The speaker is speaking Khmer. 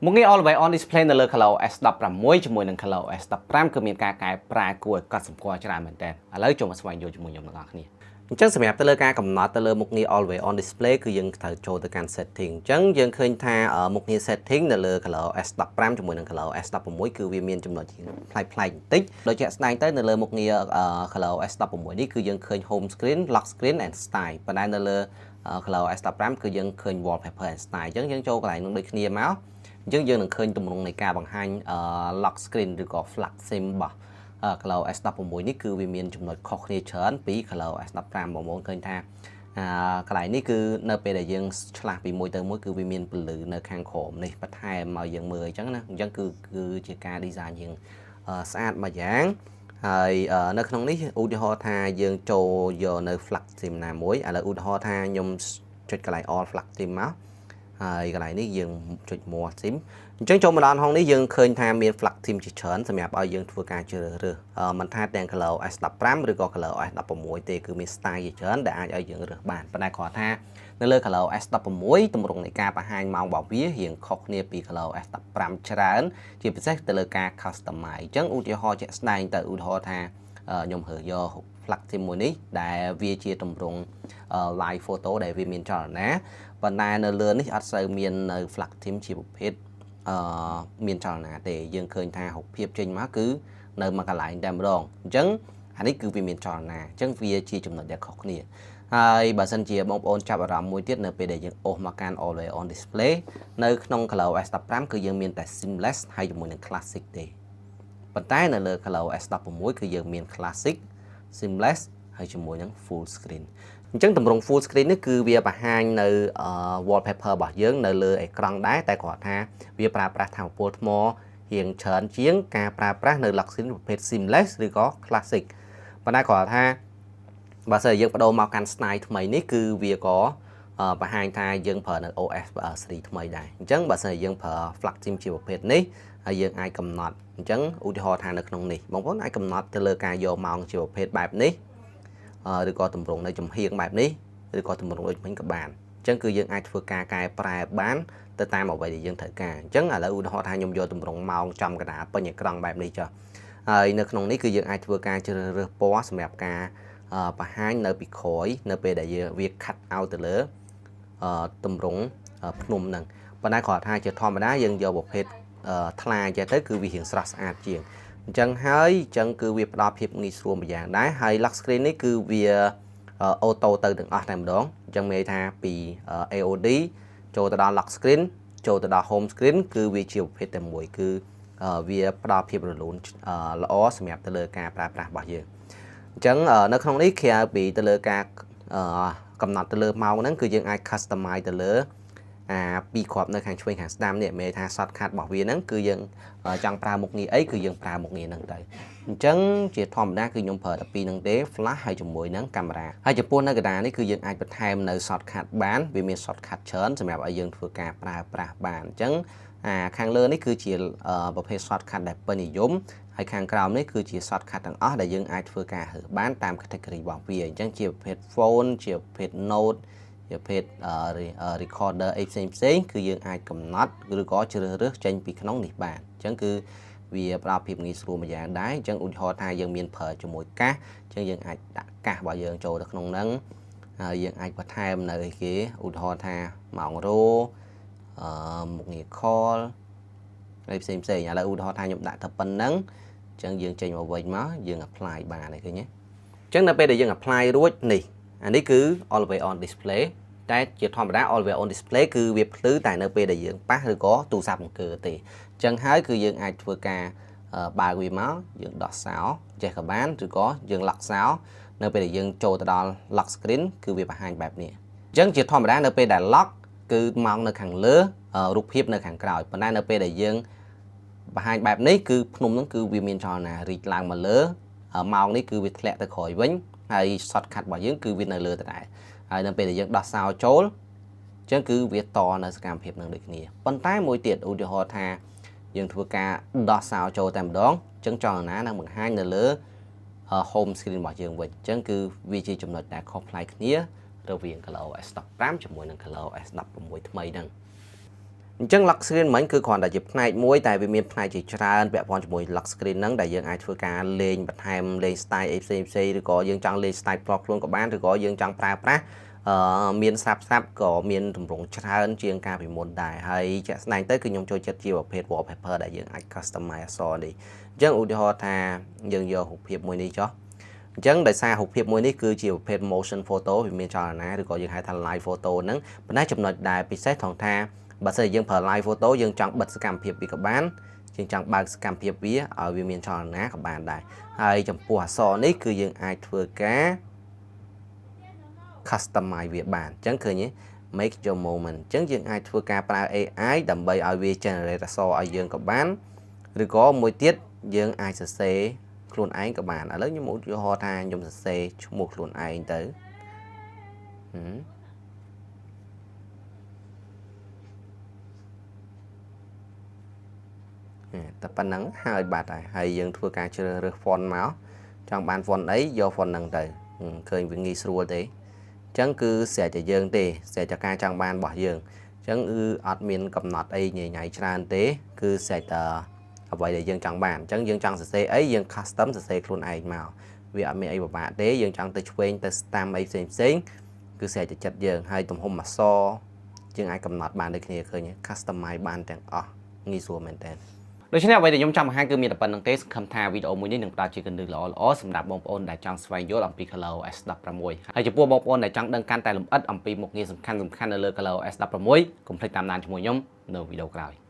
មុខងារ Always On Display នៅលើ ColorOS 16ជាមួយនឹង ColorOS 15គឺមានការកែប្រែគួរឲ្យកត់សម្គាល់ច្រើនមែនទែនឥឡូវចូលមកស្វែងយល់ជាមួយខ្ញុំទាំងអស់គ្នា។អញ្ចឹងសម្រាប់ទៅលើការកំណត់ទៅលើមុខងារ Always On Display គឺយើងត្រូវចូលទៅកាន់ setting។ អញ្ចឹងយើងឃើញថាមុខងារ setting នៅលើ ColorOS 15ជាមួយនឹង ColorOS 16គឺវាមានចំណុចប្លែកៗបន្តិចដូចជាក់ស្ដែងទៅនៅលើមុខងារ ColorOS 16នេះគឺយើងឃើញ home screen, lock screen and style ប៉ុន្តែនៅលើ ColorOS 15គឺយើងឃើញ wallpaper and style។ អញ្ចឹងយើងចូលកន្លែងនោះដូចគ្នាមកអញ្ចឹងយើងនឹងឃើញទម្រង់នៃការបង្ហាញ lock screen ឬក៏ flag theme របស់ ColorOS 16នេះគឺវាមានចំណុចខុសគ្នាច្រើនពី ColorOS 15បងប្អូនឃើញថាកន្លែងនេះគឺនៅពេលដែលយើងឆ្លាស់ពីមួយទៅមួយគឺវាមានពន្លឺនៅខាងក្រោមនេះបន្ថែមមកយើងមើលអញ្ចឹងណាអញ្ចឹងគឺគឺជាការ design យើងស្អាតមួយយ៉ាងហើយនៅក្នុងនេះឧទាហរណ៍ថាយើងចូលយកនៅ flag theme ណាមួយឥឡូវឧទាហរណ៍ថាខ្ញុំចុចកន្លែង all flag theme មកហើយកន្លែងនេះយើងចុច more theme។ អញ្ចឹងចូលមកដល់ห้องនេះយើងឃើញថាមាន flag theme ជាច្រើនសម្រាប់ឲ្យយើងធ្វើការជ្រើសរើសមិនថាទាំង ColorOS 15ឬក៏ ColorOS 16ទេគឺមាន style ជាច្រើនដែលអាចឲ្យយើងរើសបានប៉ុន្តែគ្រាន់ថានៅលើ ColorOS 16ទម្រង់នៃការបង្ហាញម៉ោងរបស់វារៀងខុសគ្នាពី ColorOS 15ច្រើនជាពិសេសទៅលើការ customize។ អញ្ចឹងឧទាហរណ៍ជាក់ស្ដែងទៅឧទាហរណ៍ថាខ្ញុំរើសយក flag theme មួយនេះដែលវាជាទម្រង់ live photo ដែលវាមានចលនាប៉ុន្តែនៅលើនេះអត់សូវមាននៅ flag theme ជាប្រភេទអឺមានចលនាទេយើងឃើញថារូបភាពចេញមកគឺនៅមួយកន្លែងតែម្ដងអញ្ចឹងអានេះគឺវាមានចលនាអញ្ចឹងវាជាចំណុចដែលខុសគ្នាហើយបើសិនជាបងប្អូនចាប់អារម្មណ៍មួយទៀតនៅពេលដែលយើងអូសមកកាន់ Always On Display នៅក្នុង ColorOS 15គឺយើងមានតែ Seamless ហើយជាមួយនឹង Classic ទេប៉ុន្តែនៅលើ ColorOS 16គឺយើងមាន Classic, Seamless ហើយជាមួយនឹង Full Screen។ អញ្ចឹងទម្រង់ full screen នេះគឺវាបង្ហាញនៅ wallpaper របស់យើងនៅលើអេក្រង់ដែរតែគ្រាន់ថាវាប្រើប្រាស់ថាមពលថ្មរៀងច្រើនជាងការប្រើប្រាស់នៅ lock screen ប្រភេទ seamless ឬក៏ classic។ ប៉ុន្តែគ្រាន់ថាបើសិនជាយើងបដូរមកកាន់ style ថ្មីនេះគឺវាក៏បង្ហាញថាយើងប្រើនៅ OS 3ថ្មីដែរអញ្ចឹងបើសិនជាយើងប្រើ flag theme ជាប្រភេទនេះហើយយើងអាចកំណត់អញ្ចឹងឧទាហរណ៍ថានៅក្នុងនេះបងប្អូនអាចកំណត់ទៅលើការយកម៉ោងជាប្រភេទបែបនេះឬក៏ទម្រង់នៅចំហៀងបែបនេះឬក៏ទម្រង់ដូចមិញក៏បានអញ្ចឹងគឺយើងអាចធ្វើការកែប្រែបានទៅតាមអ្វីដែលយើងត្រូវការអញ្ចឹងឥឡូវឧទាហរណ៍ថាខ្ញុំយកទម្រង់ម៉ោងចំកណ្ដាលពេញអេក្រង់បែបនេះចុះហើយនៅក្នុងនេះគឺយើងអាចធ្វើការជ្រើសរើសពណ៌សម្រាប់ការបង្ហាញនៅពីក្រោយនៅពេលដែលយើងវាខាត់ឲ្យទៅលើទម្រង់ភ្នំហ្នឹងប៉ុន្តែគ្រាន់ថាជាធម្មតាយើងយកប្រភេទថ្លាចេះទៅគឺវារៀងស្រស់ស្អាតជាងអញ្ចឹងហើយអញ្ចឹងគឺវាផ្ដល់ភាពងាយស្រួលមួយយ៉ាងដែរហើយ lock screen នេះគឺវា auto ទៅទាំងអស់តែម្ដងអញ្ចឹងមានន័យថាពី AOD ចូលទៅដល់ lock screen ចូលទៅដល់ home screen គឺវាជាប្រភេទតែមួយគឺវាផ្ដល់ភាពរលូនល្អសម្រាប់ទៅលើការប្រើប្រាស់របស់យើងអញ្ចឹងនៅក្នុងនេះក្រៅពីទៅលើការកំណត់ទៅលើម៉ោងហ្នឹងគឺយើងអាច customize ទៅលើអាពីរគ្រាប់នៅខាងឆ្វេងខាងស្ដាំនេះមានថា shortcut របស់វាហ្នឹងគឺយើងចង់ប្រើមុខងារអីគឺយើងប្រើមុខងារហ្នឹងទៅអញ្ចឹងជាធម្មតាគឺខ្ញុំប្រើតែពីរហ្នឹងទេ flash ហើយជាមួយនឹងកាមេរ៉ាហើយចំពោះនៅកណ្ដាលនេះគឺយើងអាចបន្ថែមនៅ shortcut បានវាមាន shortcut ច្រើនសម្រាប់ឲ្យយើងធ្វើការប្រើប្រាស់បានអញ្ចឹងអាខាងលើនេះគឺជាប្រភេទ shortcut ដែលពេញនិយមហើយខាងក្រោមនេះគឺជា shortcut ទាំងអស់ដែលយើងអាចធ្វើការរើសបានតាម category របស់វាអញ្ចឹងជាប្រភេទ phone ជាប្រភេទ note ជាប្រភេទ recorder អីផ្សេងផ្សេងគឺយើងអាចកំណត់ឬក៏ជ្រើសរើសចេញពីក្នុងនេះបានអញ្ចឹងគឺវាផ្ដល់ភាពងាយស្រួលមួយយ៉ាងដែរអញ្ចឹងឧទាហរណ៍ថាយើងមានប្រើជាមួយកាសអញ្ចឹងយើងអាចដាក់កាសរបស់យើងចូលទៅក្នុងហ្នឹងហើយយើងអាចបន្ថែមនៅអីគេឧទាហរណ៍ថាម៉ោងរោមុខងារ call ហើយផ្សេងផ្សេងឥឡូវឧទាហរណ៍ថាខ្ញុំដាក់តែប៉ុណ្្នឹងអញ្ចឹងយើងចេញមកវិញមកយើង apply បានហើយឃើញទេអញ្ចឹងនៅពេលដែលយើង apply រួចនេះអានេះគឺ always on display តែជាធម្មតា always on display គឺវាភ្លឺតែនៅពេលដែលយើងប៉ះឬក៏ទូរស័ព្ទអង្គើទេអញ្ចឹងហើយគឺយើងអាចធ្វើការបើកវាមកយើងដោះសោចេះក៏បានឬក៏យើង lock សោនៅពេលដែលយើងចូលទៅដល់ lock screen គឺវាបង្ហាញបែបនេះអញ្ចឹងជាធម្មតានៅពេលដែល lock គឺម៉ោងនៅខាងលើរូបភាពនៅខាងក្រោយប៉ុន្តែនៅពេលដែលយើងបង្ហាញបែបនេះគឺភ្នំហ្នឹងគឺវាមានចលនារីកឡើងមកលើម៉ោងនេះគឺវាធ្លាក់ទៅក្រោយវិញហើយ shortcut របស់យើងគឺវានៅលើដដែលហើយនៅពេលដែលយើងដោះសោចូលអញ្ចឹងគឺវាតនៅសកម្មភាពនឹងដូចគ្នាប៉ុន្តែមួយទៀតឧទាហរណ៍ថាយើងធ្វើការដោះសោចូលតែម្ដងអញ្ចឹងចលនានឹងបង្ហាញនៅលើ home screen របស់យើងវិញអញ្ចឹងគឺវាជាចំណុចដែលខុសប្លែកគ្នារវាង ColorOS 15ជាមួយនឹង ColorOS 16ថ្មីហ្នឹង។ អញ្ចឹង lock screen មិញគឺគ្រាន់តែជាផ្នែកមួយតែវាមានផ្នែកជាច្រើនពាក់ព័ន្ធជាមួយ lock screen ហ្នឹងដែលយើងអាចធ្វើការលេងបន្ថែមលេង style អីផ្សេងផ្សេងឬក៏យើងចង់លេង style ផ្ទាល់ខ្លួនក៏បានឬក៏យើងចង់ប្រើប្រាស់អឺមានស្រាប់ស្រាប់ក៏មានទម្រង់ច្រើនជាងកាលពីមុនដែរហើយជាក់ស្ដែងទៅគឺខ្ញុំចូលចិត្តជាប្រភេទ wallpaper ដែលយើងអាច customize អក្សរនេះអញ្ចឹងឧទាហរណ៍ថាយើងយករូបភាពមួយនេះចុះអញ្ចឹងដោយសាររូបភាពមួយនេះគឺជាប្រភេទ motion photo វាមានចលនាឬក៏យើងហៅថា live photo ហ្នឹងប៉ុន្តែចំណុចដែលពិសេសត្រង់ថាបើសិនជាយើងប្រើ live photo យើងចង់បិទសកម្មភាពវាក៏បានយើងចង់បើកសកម្មភាពវាឲ្យវាមានចលនាក៏បានដែរហើយចំពោះអក្សរនេះគឺយើងអាចធ្វើការ customize វាបានអញ្ចឹងឃើញទេ make your moment អញ្ចឹងយើងអាចធ្វើការប្រើ AI ដើម្បីឲ្យវា generate អក្សរឲ្យយើងក៏បានឬក៏មួយទៀតយើងអាចសរសេរខ្លួនឯងក៏បានឥឡូវខ្ញុំឧទាហរណ៍ថាខ្ញុំសរសេរឈ្មោះខ្លួនឯងទៅហឹមតែប៉ុណ្ណឹងហើយបាត់ហើយហើយយើងធ្វើការជ្រើសរើស font មកចង់បាន font អីយក font ហ្នឹងទៅឃើញវាងាយស្រួលទេអញ្ចឹងគឺស្រេចតែយើងទេស្រេចតែការចង់បានរបស់យើងអញ្ចឹងគឺអត់មានកំណត់អីញ៉ៃញ៉ៃច្រើនទេគឺស្រេចតែអ្វីដែលយើងចង់បានអញ្ចឹងយើងចង់សរសេរអីយើង custom សរសេរខ្លួនឯងមកវាអត់មានអីពិបាកទេយើងចង់ទៅឆ្វេងទៅស្ដាំអីផ្សេងផ្សេងគឺស្រេចតែចិត្តយើងហើយទំហំអក្សរយើងអាចកំណត់បានដូចគ្នាឃើញ customize បានទាំងអស់ងាយស្រួលមែនតើដូច្នេះអ្វីដែលខ្ញុំចង់បង្ហាញគឺមានតែប៉ុណ្្នឹងទេសង្ឃឹមថាវីដេអូមួយនេះនឹងផ្ដល់ជាគន្លឹះល្អៗសម្រាប់បងប្អូនដែលចង់ស្វែងយល់អំពី ColorOS 16ហើយចំពោះបងប្អូនដែលចង់ដឹងកាន់តែលម្អិតអំពីមុខងារសំខាន់ៗនៅលើ ColorOS 16កុំភ្លេចតាមដានជាមួយខ្ញុំនៅវីដេអូក្រោយ។